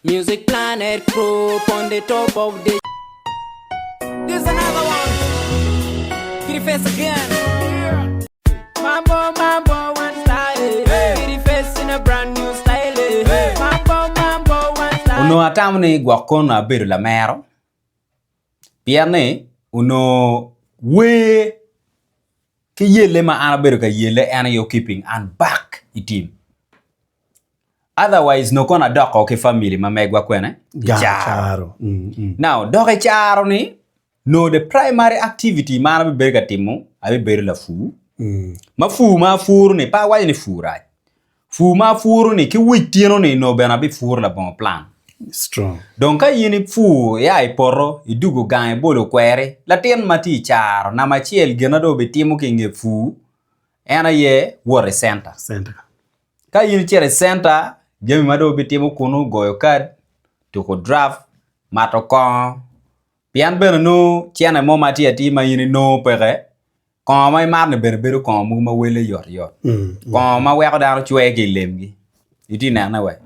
Music Planet Group on the top of the. This another one. Kitty face again. Mambo, mambo, one style. Kitty face in a brand new style. Mambo, mambo, one style. Onongo atamo ni gwok kono abedo lamero pien ni onongo wer ki yelle ma an abedo ka yelle en aye keeping an back i tim. Otherwise nongo kono adoko ki family ma megwa kwene i caro. Now dok i caro ni nongo the primary activity ma an abibedo ka timo abibedo lapur. Ma pur ma apuro ni pe awaco ni pur rac. Pur ma apuro ni ki wic tino ni nongo bene abipuro labongo plan. Dong ka in ipur ia i poto idugo gang ibolo kweri latin ma tye i caro namba acel gin ma dong obitimo ki inge pur en aye wot i centa. Ka in icito i centa, jami ma dong ibitimo kunu goyo kad, tuko draft, mato kongo, pien bene nongo cene mo ma tye atir ma in inongo peke, kongo ma imato-ni bene bedo kongo mogo ma wele yotyot, kongo ma weko dano cwe ki i lemgi, itye ka nenone wek?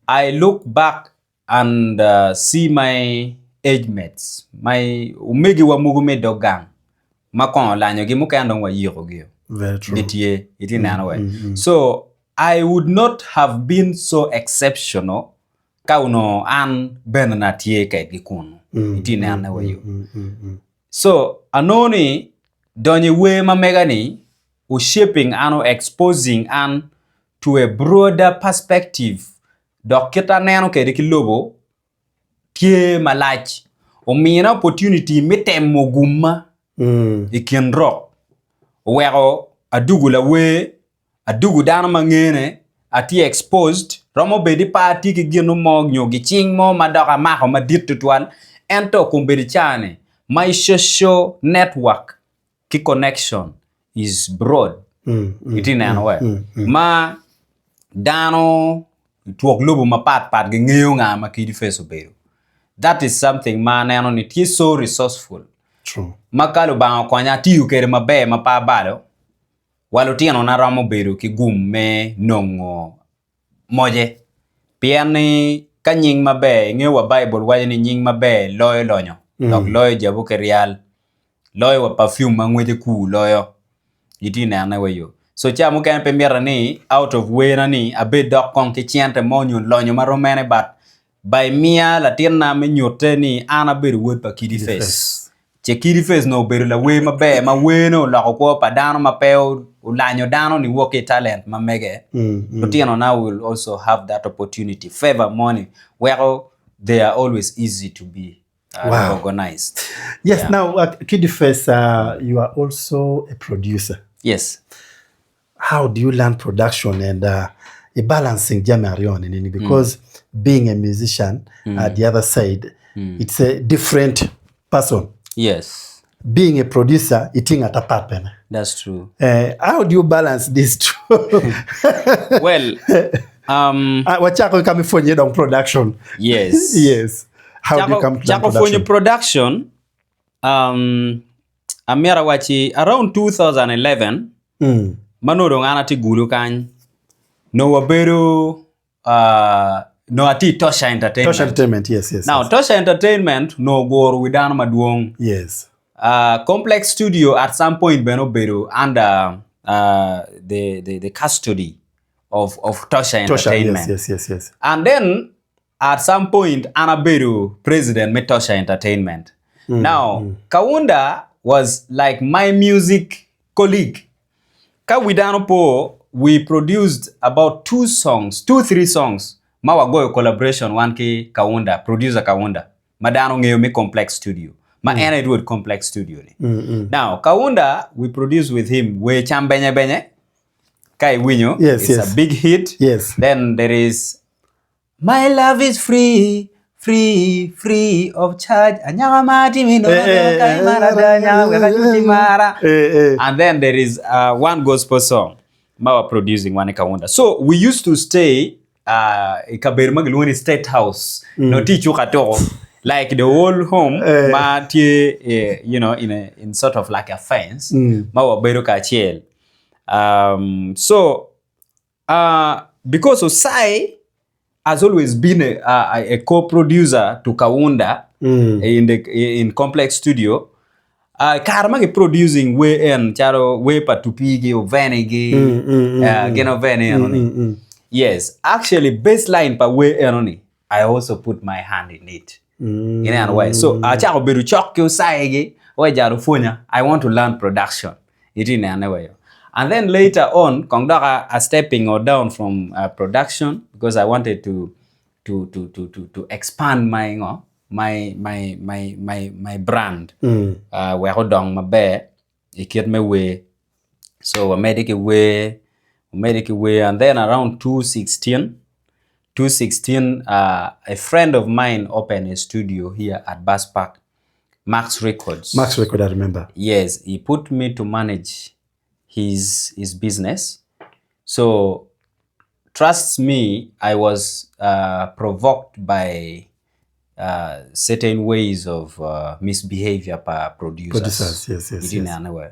I look back and see my age mates, my omegiwa mogo me i dog gang ma kongo olanyogi mukene dong wayikogi gitye itye neno wek so I would not have been so exceptional ka onongo an bene na atye kwedgi kunu itye nene wa yo so anongo ni donyo i wer ma mega ni o shaping an o exposing an to a broader perspective dok kit aneno kwede ki lobo tye malac omina opportunity me temo gumma i kin rok oweko adugo lawer adugo dano ma ngene atye exposed romo bed ni pe atye ki gino mo nyo gicing mo ma dok amako madit tutwal ento kombeddi ca-ni my social network ki connection is broad itye neno we ma dano twok lobo mapat pat gingeyo nga ma Kidi Face obedo that is something ma aneno ni tye so resourceful ma ka Lubanga okonya atiyo kwede maber ma pe abalo wa lutinona romo bedo ki gum me nongo moce pien ni ka nying maber ingeyo wa Baibul waco ni nying maber loyo lonyo dok loyo jabu ki ryal loyo wa perfume ma ngwece kur loyo itye nene wa yo so ca mukene pe mitte ni out of way-na ni abed dok kong ki cente mo nyo lonyo ma rom mene but by miya latinna me nyutte ni an abedo wod pa Kidi Face. Ce Kidi Face onongo obedo lawer maber ma werne oloko kwo pa dano ma pe olanyo dano niwok ki i talent ma mege. Lutinona will also have that opportunity, favor moni weko they are always easy to be uh, Wow. recognized. Yes, Yeah. now uh, Kidi Face, uh, you are also a producer. Yes. How do you learn production and uh, i balancing jami aryo ni nini because being a musician at the other side it's a different person. Yes. Being a producer itye ngat apat bene. That's true. Eh, how do you balance these two? Well, um, Ah, wacako ki kama ipwonyo iye dong production. yes. Yes. How do you come to learn Cako pwonyo production? production, um, amyero awaci around 2011 Mm. ma nongo dong an atye Gulu kany nongo wabedo uh, nongo atye i Tosha Entertainment. Tosha Entertainment, yes, yes. Now yes. Tosha Entertainment nongo oguro wi dano madwong. Yes. Uh, Complex Studio at some point bene obedo under uh, the, the, the custody of, of Tosha Tosha, Entertainment. yes, yes, yes, yes. And then at some point an abedo president me Tosha Entertainment. Mm, Now, mm. Kaunda was like my music colleague. Ka wi dano po, we produced about two songs, 2, 3 songs ma wagoyo collaboration wan ki Kaunda, producer Kaunda, ma dano ngeyo me Complex Studio. Ma en aye rwod Complex Studio ni. Now, Kaunda, we produced with him wer cam benye benye. Ka iwinyo, Yes, it's yes. a big hit. Yes. Then there is My love is free, free, free of charge. Anyaka ma timi no Eh, eh, ka imara da anyaka weka chuti mara. Eh, eh. And then there is uh, one gospel song ma wa producing wan i Kaunda. So we used to stay uh, i kabedo ma gilwongo ni State House. Mm. No tye i cuk atoko. Like the whole home Eh. ma tye eh, you know in a, in sort of like a fence Mm. ma wabedo kacel. Um, so uh, because Osai. has always been a, a, a co-producer to Kaunda mm. in the in Complex Studio. Uh, kare ma producing wer en calo wer pa Tupigi, Ovenigi, mm, mm, mm, uh, gin Oveni eno ni. Mm, mm, mm. Yes, actually baseline pa wer eno ni, I also put my hand in it. Mm. Ineno we. So achako bedo cok ki Osaigi, we jalo pwonya, I want to learn production. Iti nene we. And then later on, kong dok a, a stepping or down from uh, production because I wanted to to to to to, to expand my ngo my my my my my brand. Mm. Uh, wek odong maber i kit me wer. So wamedde ki wer, wamedde ki wer and then around 2016 2016 uh, a friend of mine opened a studio here at Bus Park, Max Records. Max Record, I remember. Yes, he put me to manage his his business. So trust me, I was uh, provoked by uh, certain ways of uh, misbehavior pa producers. Producers, yes, yes, Iti yes. neno we.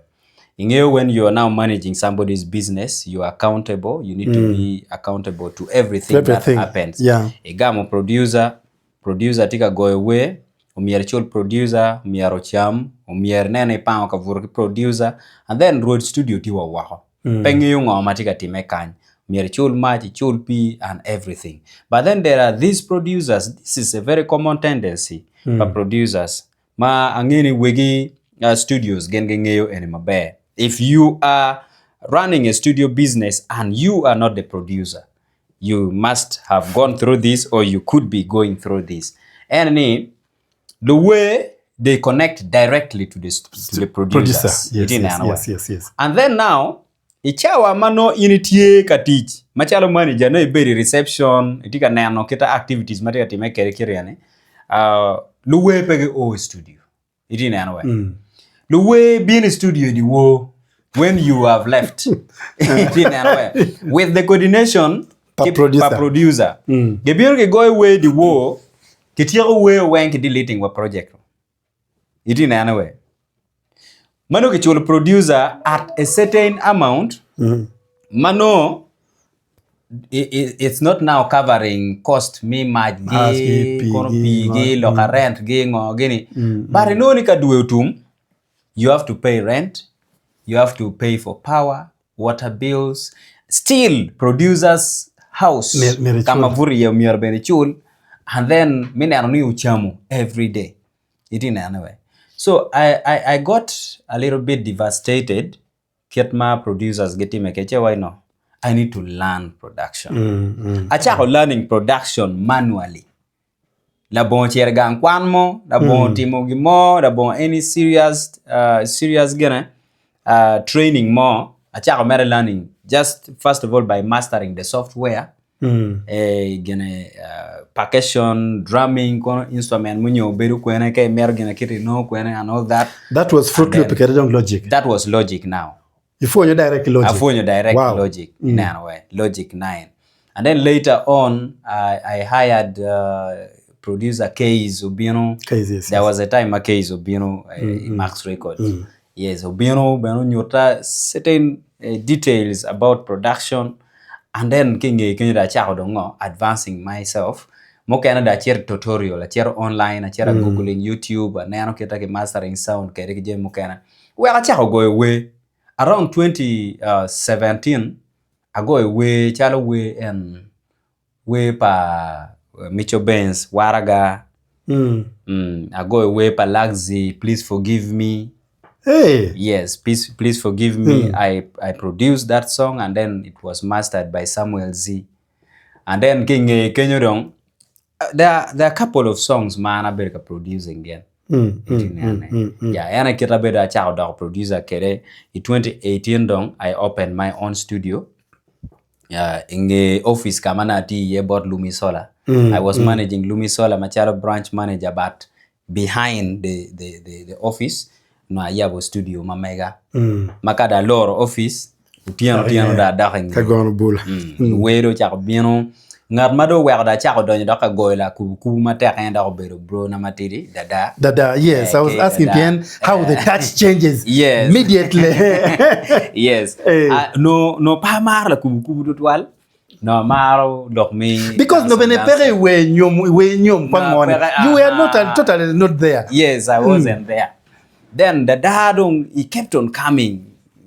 Ing'eyo when you are now managing somebody's business, you are accountable. You need mm. to be accountable to everything, everything. that happens. Yeah. Igamo producer, producer tye ka goyo wer, omyero icul producer, omyero ocam, omyero inene ipango kabuto ki producer, and then rwod studio tye wa woko. Pe ngeyo ngo ma tye ka timme kany. Myero icul mac, icul pii and everything. But then there are these producers, this is a very common tendency pa producers ma angeyo ni wegi studios gin gingeyo eni maber. If you are running a studio business and you are not the producer, you must have gone through this or you could be going through this. En ni luwer they connect directly to the, to the producers. Producer. Yes, Iti yes, neno yes, wa. yes, yes. And then now, i cawa ma nongo in itye ka tic macalo manager nongo ibedo i reception itye ka neno kit activities ma tye ka timme kwede ki ryeni, uh, luwer pe gio i studio. Itye neno we? Mm. Luwer bino i studio i dyewor when you have left. Itye neno we? With the coordination Pa ki- producer. pa producer. Mm. Gibino gigoyo wer i dyewor, kityeko wer weng ki deleting wa project. Itye neno we? Mano kiculo producer at a certain amount Mm. mano it's not now covering cost me mac gi, kono pii gi, loka rent gi ngo gini. But inongo ni ka dwe otum, you have to pay rent, you have to pay for power, water bills, still producers house ka ma buto iye myero bene icul and then me neno ni ocamo every day. Itye nene we. So I, I, I got a little bit devastated kit ma producers gitime kwede ci awaco no I need to learn production. Mm, mm. Acako learning production manually. Labongo cito i gang kwan mo, labongo mm. timo gin mo, labongo any serious, uh, serious gine, uh, training mo. Acako mere learning just first of all by mastering the software. Mm. Eh, gine uh, percussion, drumming, kono instrument munyo bedo kwene ka imito gine kiti inongo kwene and all that. That was Fruit Loop kede dong Logic. That was Logic now. Ipwonyo direct Logic. Apwonyo direct wow. Logic. Mm. Ineno we, Logic 9. And then later on, I, I hired uh, producer Kays Obino. Kays, yes, There yes. was a time ma Kays Obino uh, mm, mm. Max Records. Mm. Yes, obino bene onyuta certain uh, details about production and then ki nge kenyo dong acako dong ngo advancing myself mukene dong acito i tutorial acito online acito mm. googling YouTube aneno kita ki mastering sound kede ki jami mukene wek acako goyo wer around 2017 agoyo wer calo wer en wer pa Micho Benz waraga Mm. Mm, agoyo wer pa Luxy please forgive me Hey. Yes, please, please forgive me. Mm. I, I produced that song and then it was mastered by Samuel Z. And then ki nge kenyo dong, uh, there, are, there are a couple of songs ma an abedo ka producing gin. Mm, mm, mm, mm, mm. Yeah, en kit abedo acako doko producer kede i 2018 dong I opened my own studio. Uh, i nge office ka ma nongo atye iye bot Lumi Solar. Mm, I was mm. managing Lumi Solar macalo branch manager but behind the, the, the, the office nongo ayabo studio ma mega. Mm. Ma ka dong aloro office, otyeno otyeno dong adok i Ka nge. gono bula. Mm. Luwer ocako bino. Ngat ma dong oweko dong acako donyo dok ka goyo lakubukubu matek en dok obedo bro na matidi, Dada. Dada, yes. Eh, I was ki asking Dada. Pien how the touch changes Yes. immediately. Yes. Eh. Ah, no, no pa amaro lakubukubu tutwal. No amaro lok mi Because no bene peke i wer nyom, i wer nyom kwa No, ngone. peke, You were not ah. totally not there. Yes, I wasn't there. Then dada dong he kept on coming.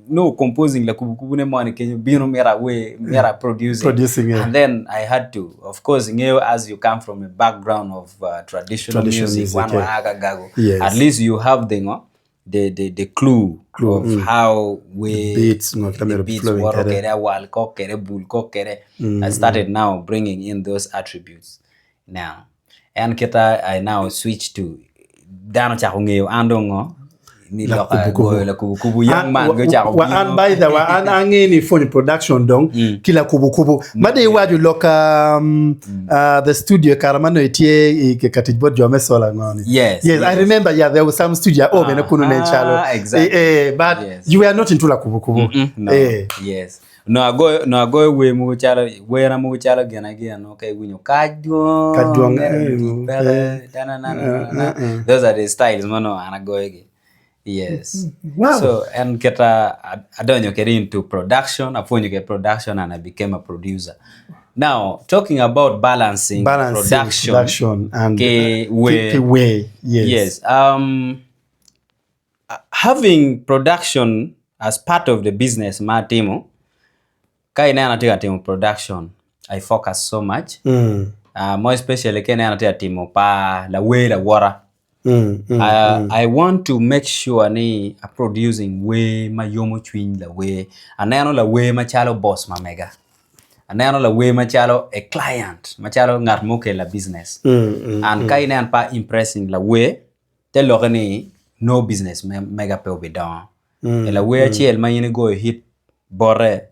No composing lakubu kubu ne moni kenyo bino mira we mira producing. Producing, yeah. And then I had to, of course, ngeo as you come from a background of uh, traditional, Traditional music, music, one yeah. yeah. gago. Yes. At least you have the ngo, the the the clue, Clue, of mm. how we beats, ngo, the kamera beats flowing woro kere. kere awal ko kere bul ko kere. I started now bringing in those attributes now. En kita I now switch to dano ocako ngeyo an dong ngo ni loka Lakubukubu. goyo lakubukubu young An- man wa- gucako wa- an bino by the way an ange ni pwonyo production dong ki lakubukubu ma dong iwaco lok um, uh, the studio i kare ma nongo itye i ka tic bot jo me solar ngo ni Yes, yes I yes. remember yeah there was some studio oh bene kunu nen calo Ah, exactly. eh, eh, but Yes. you were not into lakubukubu Mm, no. eh Yes. No agoyo no agoyo wer mogo calo werna mogo calo gin agina no ka iwinyo kac dwong Kac dwong, mere eh, tic peke, eh, na na na na na. Those are the styles ma nongo an agoyogi. Yes. Wow. So en kita adonyo kede into production, apwonyo kede production and I became a producer. Now, talking about balancing, balancing production, production and ki uh, wer. ki wer yes, Yes. Um, having production as part of the business ma atimo, ka ineno atye ka timo production, I focus so much. Mm. Uh, more especially ka ineno atye ka timo pa lawer lawota. Mm, mm, Uh, I want to make sure ni a producing wer ma yomo cwiny lawer. Aneno lawer macalo boss ma mega. Aneno lawer macalo a client, macalo ngat ma okela business. mm, mm. And ka ineno pa impressing lawer, te lokke ni no business mega pe obidongo. Mm. Lawer acel ma in igoyo hit bote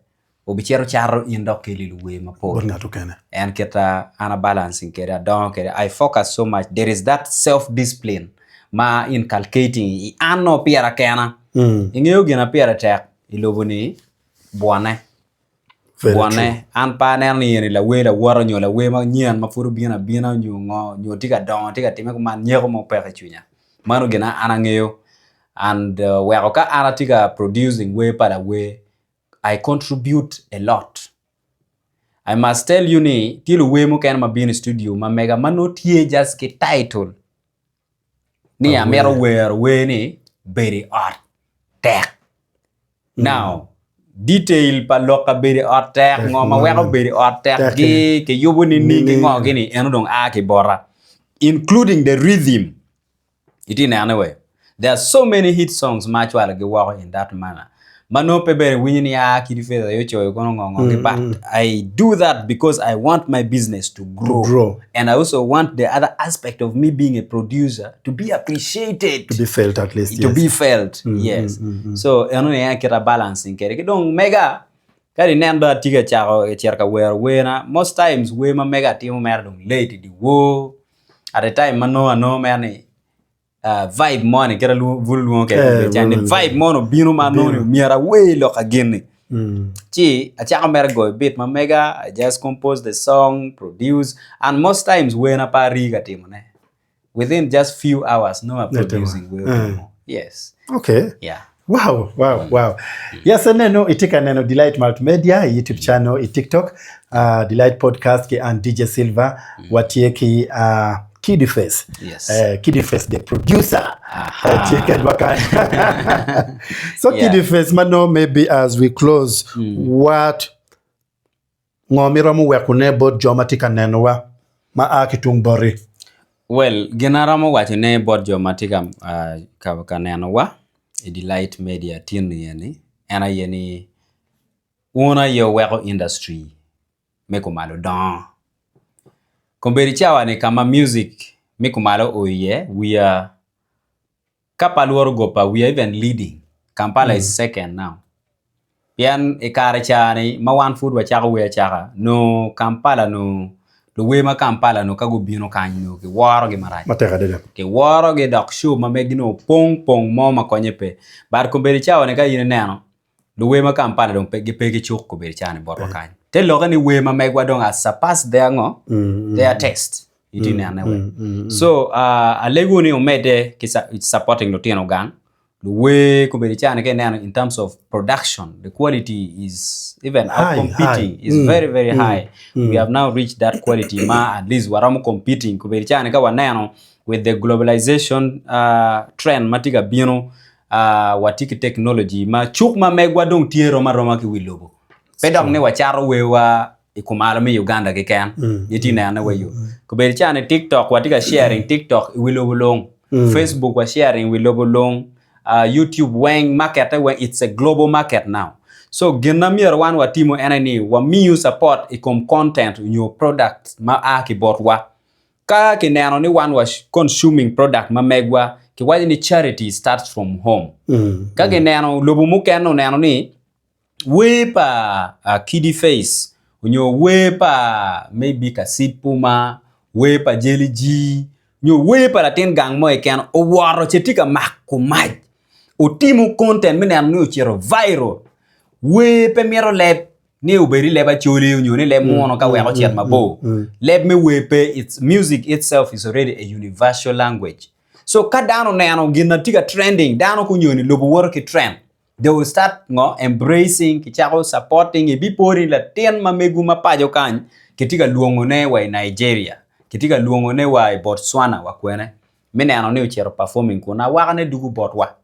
obicito cato in dok keli luwer mapol. Bot ngat okene. En kita an a balancing kede adongo kede I focus so much there is that self discipline ma inculcating i an no pira kena. Mm. Ingeyo gin ma pire tek i lobo ni bwone. Very Bwone an pe aneno ni eni lawer lawota nyo lawer manyen ma pud obino abina nyo ngo nyo tye ka dongo tye ka timme kuman nyeko mo peke i cwinya. Meno gin ma an angeyo and weko ka an atye ka producing wer pa lawer I contribute a lot. I must tell you ni tye luwer mukene ma bino i studio ma mega ma nongo tye just ki title ni amito wero wer ni bedo i ot tek. Now, detail pa lok ka bedo i ot tek, ngo ma weko bedo i ot tek gi kiyubo nining ki ngo gini eno dong a ki bota including the rhythm. Itye nene we? There are so many hit songs ma acwalo gi woko in that manner ma nongo pe bene iwinyo ni aa Kidi Faith aye ocoyo kono ngo ngo gi but I do that because I want my business to grow, grow. and I also want the other aspect of me being a producer to be appreciated To be felt at least. to yes. be felt yes so eno ni en kita balancing kede ki dong mega kadi inen dong atye ka cako cito ka wero werna most times wer ma mega atimo mere dong late i dyewor at the time ma nongo anongo mere ni uh, vibe moni kit ma bulu lwongo kwede Eh, obedo calo ni bulu. vibe moni obino ma anongo ni myero awer lok ka gin-ni Mm. ci acako mere goyo beat ma mega I just compose the song produce and most times werna pe arii ka timone within just few hours nongo a producing wer Mm. orumo yes Okay. yeah Wow, wow, wow. Yes, aneno itye ka neno Delight Multimedia i YouTube channel i TikTok, uh, Delight Podcast ki an DJ Silver, watye ki uh, Kiddy Face. Yes. Uh, Kiddy Face the producer. Uh, tye kedwa kany. so Yeah. Kiddy Face mano maybe as we close what Ngo ma iromo wekone bot jo ma tye ka nenowa ma a ki tung boti? Well, gin aromo wacone bot jo ma tye ka, ka nenowa i Delight Media tin-ni eni, en aye ni wun aye wuweko industry me kumalo dongo. Kombeddi cawa-ni ka ma music me kumalo oo iye, we are Ka pe alworo goba, we are even leading, Kampala is second now. Pien i kare ca-ni ma wan pud wacako wer acaka, nongo Kampala nongo luwer ma Kampala nongo ka gubino kany nongo kiworogi marac. Matek adada. Kiworogi dok show ma megi nongo opong pong mo ma konye pe. But kombeddi cawa-ni ka in ineno, luwer ma Kampala dong pe gipe ki cuk kobedo cani botwa kany. Te lokke ni wer ma megwa dong has surpassed their ngo? Their taste. Itye nene we. So uh, alego ni omedde ki supporting lutino gang. Luwer kobedo cani ka ineno in terms of production the quality is even out competing is very very high we have now reached that quality ma at least waromo competing kobedo cani ka waneno with the globalization trend ma tye ka bino watye ki technology ma cuk ma megwa dong tye rom aroma ki wi lobo pe dok ni wacato werwa i kumalo me Uganda keken gitye nene wa yo kobedo cani tiktok watye ka sharing tiktok i wi lobo lung Facebook wa sharing i wi lobo lung YouTube weng market-te weng it's a global market now so gin ma myero wan watimo en aye ni wamiyu support i kom content nyo product ma a ki botwa ka kineno ni wan wa consuming product ma megwa kiwaco ni charity starts from home ka kineno lobo mukene oneno ni Wer pa Kidi Face onyo wer pa maybe Kacid Puma, wer pa Jelly G nyo wer pa latin gang mo keken owoto ce tye ka mako mac otimo content me neno ni ocito viral wer pe mito leb ni obed i leb Acholi nyo ni leb muno ka wek ocit mabor leb me wer pe music itself is already a universal language so ka dano oneno gin na tye ka trending dano gunyoni lobo woto ki trend They will start ngo embracing kicako supporting ibipori latin ma megu ma paco kany kitye ka lwongone wa i Nigeria kitye ka lwongone wa i Botswana wa kwene me neno ni ocito performing kun awakane dugo botwa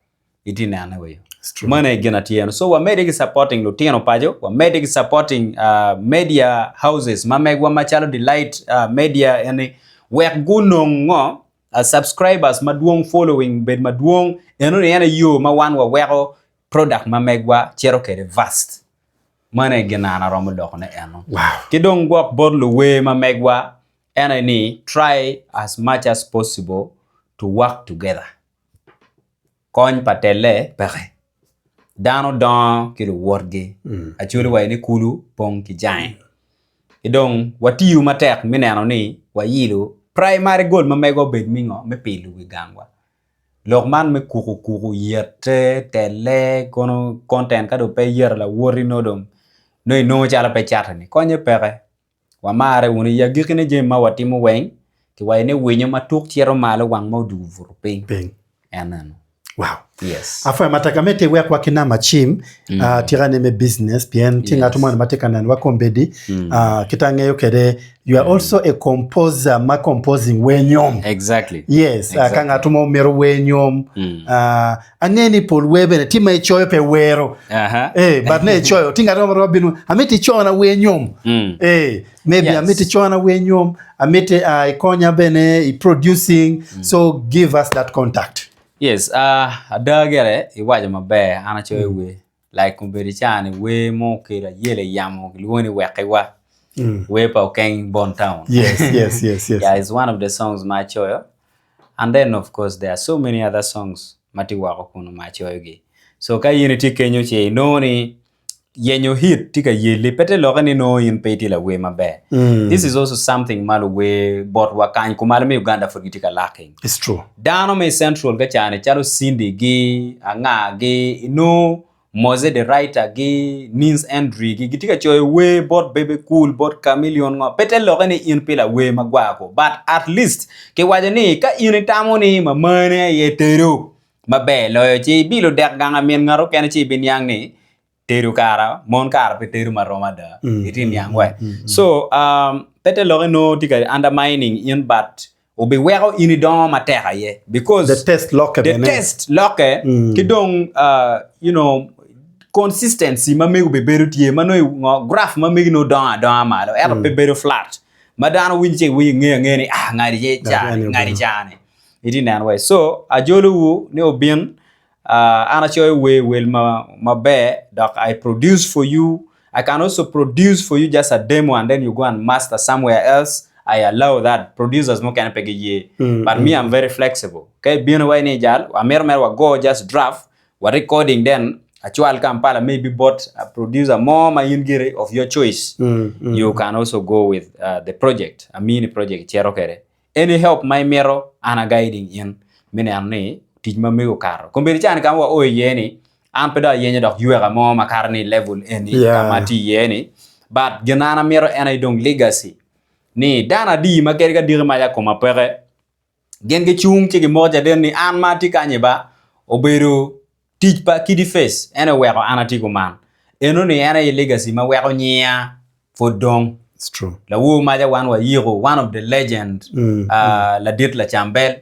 itye nene wa yo meno aye gin atye eno so wamede ki supporting lutino paco wamede ki supporting uh, media houses ma megwa macalo Delight uh, media eni wek gunong ngo Subscribers madwong following bed madwong enoni en aye yo ma wan waweko product ma megwa cito kwede vast meno aye gin an aromo loko ne eno ki dong gwok bot luwer ma megwa en aye ni try as much as possible to work together kony pa telle peke dano dongo ki luwotgi acholi waco ni kulu pong ki jange ki dong watiyo matek me neno ni wayilo primary goal ma megwa obed me ngo me pilo wi gangwa lok man me kuku kuku yete telle kono content ka dong pe iyeto lawoti nongo dong nongo inongo calo pe cate ni konye peke Wamare wunu. I agikkine jami ma watimo weng, kiwaco ni winyo ma tuk cito malo wang ma odwogo buto piny. Piny. En eno. Wow. Yes. Apwoyo matek amiti iwekwa ki namba cim ah, tika ni me business pien tye ngat Yes. moni ma tye ka nenowa kombeddi ah, kit angeyo kwede you are also a composer ma composing wer nyom. Exactly. Yes, ah, ka Exactly. ngat mo mito wer nyom ah, Angeyo ni pol wer bene tye ma icoyo pe wero. Aha. Eh, but ne icoyo tye ngat mo ma bino amiti icona wer nyom. Mm. Eh, maybe Yes. amiti icona wer nyom, amiti uh, ikonya bene i producing. So give us that contact. Yes, uh, ada gire iwaco maber an acoyo wer. Like kombeddi ca-ni wer mo okelo ayela i yamo kilwongo ni Wekiwa. Wer pa Okeng Bon Town. Yes, yes, yes, yes. Yeah, it's one of the songs ma acoyo. And then of course there are so many other songs ma tye woko kunu ma acoyogi. So ka in itye kenyo ce inongo ni yenyo hit tye ka yeli pe te lokke ni nongo in pe itye lawer maber. This is also something ma luwer botwa kany kumalo me Uganda pud gitye ka lacking. It's true. Dano me central ka cani calo Cindy gi anga gi inongo Moze the writer gi Nins Andrew gi gitye ka coyo wer bot Bebe Cool bot Chameleon ngo pe te lokke ni in pe lawer magwar ko but at least kiwaco ni ka in itamo ni mamani aye tedo maber loyo ci ibilo dek gang amin ngat okene ci ibiniang ni tedo kara mon kara pe tedo marom ada itye niang we so um, pe te lokke nongo tye ka undermining in but obiweko in idongo matek aye because The test lokke the bene. test lokke ki dong uh, you know consistency ma mego bibedo tye ma nongo ngo graph ma megi nongo dongo adonga malo ento pe bedo flat ma dano winyo ci winyo ngeyo angeya ni ah ngadi ce cani eni ngadi obedo. cani itye neno wai so ajolowu ni obin Uh, an acoyo wer wel ma, maber dok I produce for you. I can also produce for you just a demo and then you go and master somewhere else. I allow that. Producers mukene pe giye. Mm, But me, I'm very flexible. Ka ibino iwaci ni jal, amito mere wa go just draft, wa recording then acwal Kampala maybe bot a producer mo ma in gire of your choice. Mm, mm. You can also go with uh, the project. Amini project icito kwede. Any help ma imito an a guiding in me neno ni tic ma mego okato. Kombeddi cani ka ma wao iye ni an pe dong ayenyo dok yweka mo ma kato ni level eni Yeah. ka ma atye iye ni but gin an amito en aye dong legacy ni dano adi ma kadi ka diki maca koma peke gin gicung ci gimoko caden ni an ma atye kanyi ba obedo. Tic pa Kidi Face en aye oweko an atye kuman. Enoni en aye legacy ma weko nyinga pud dong. It's true. Lawor maca wan wayiko one of the legend uh, ladit lacambel.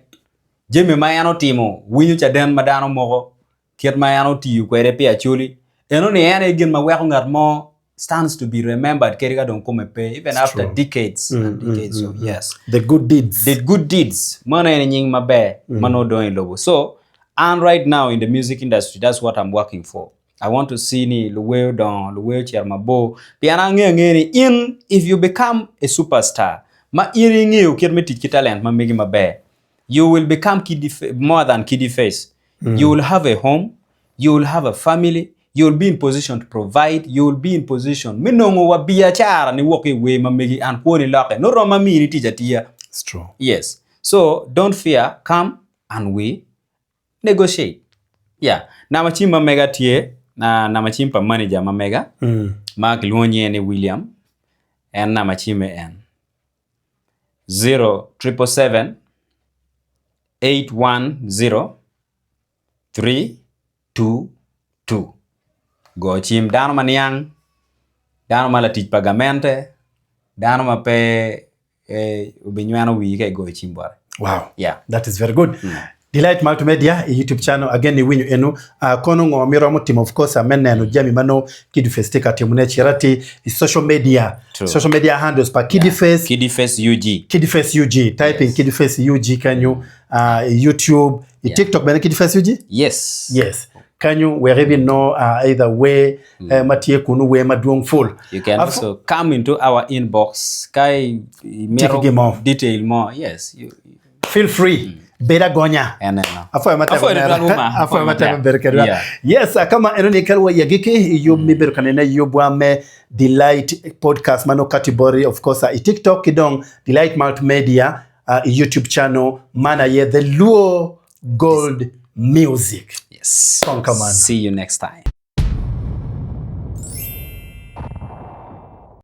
Jami ma en otimo, winyo caden ma dano moko, kit ma en otiyo kwede pi Acholi. Enoni en aye gin ma weko ngat mo stands to be remembered kadi ka dong kome pe even It's after true. decades and decades of years. The good deeds. The good deeds mano en nying maber ma nongo dong i lobo. So an right now in the music industry that's what I'm working for. I want to see ni luwer odongo, luwer ocito mabor pien angeyo angeya ni in if you become a superstar ma in ingeyo kit me tic ki talent ma megi maber you will become kiddy more than kiddy face. You will have a home, you will have a family, you will be in position to provide, you will be in position me nongo wa biacara ni wok ki i wer ma megi and kwoni lokke nongo rom ma mini tic atiya. It's true. Yes. So don't fear, come and we negotiate. Yeah. Namba cim ma mega tye, uh, namba cim pa manager ma mega ma kilwongo nyinge ni William, en namba cimme en 0777 810 322. Go cim dano ma niang, dano ma latic pa gamente, dano ma pe obinyweno wii ka igoyo cim bote. Wow. Yeah. That is very good. Delight Multimedia i YouTube channel again iwinyo enu uh, kono ngo miromo timo of course me neno jami ma nongo Kiddy Face tye ka timone cit ati i social media True. social media handles pa Kiddy Face Kiddy Face UG. Kiddy Face UG type in Yes. Kiddy Face UG kanyo uh, i YouTube i TikTok bene Kiddy Face UG Yes. yes kanyo wek ibino uh, either wer eh, ma tye kunu wer madwong full You can Af- also come into our inbox ka i- imito Tye ki gin mo. detail mo. Yes. You, feel free bed agonya en eno. Afoyo matek Afoyo omera. tutwal wuma. Afoyo matek maber kedwa. Yeah. Yes, kama eno ni kalwa yagiki yub mibedo kanene yubwa me Delight podcast mano category of course uh, i TikTok kidong Delight Multimedia uh, i YouTube channel mana ye the Luo Gold Music. Yes. Konkamano. See you next time.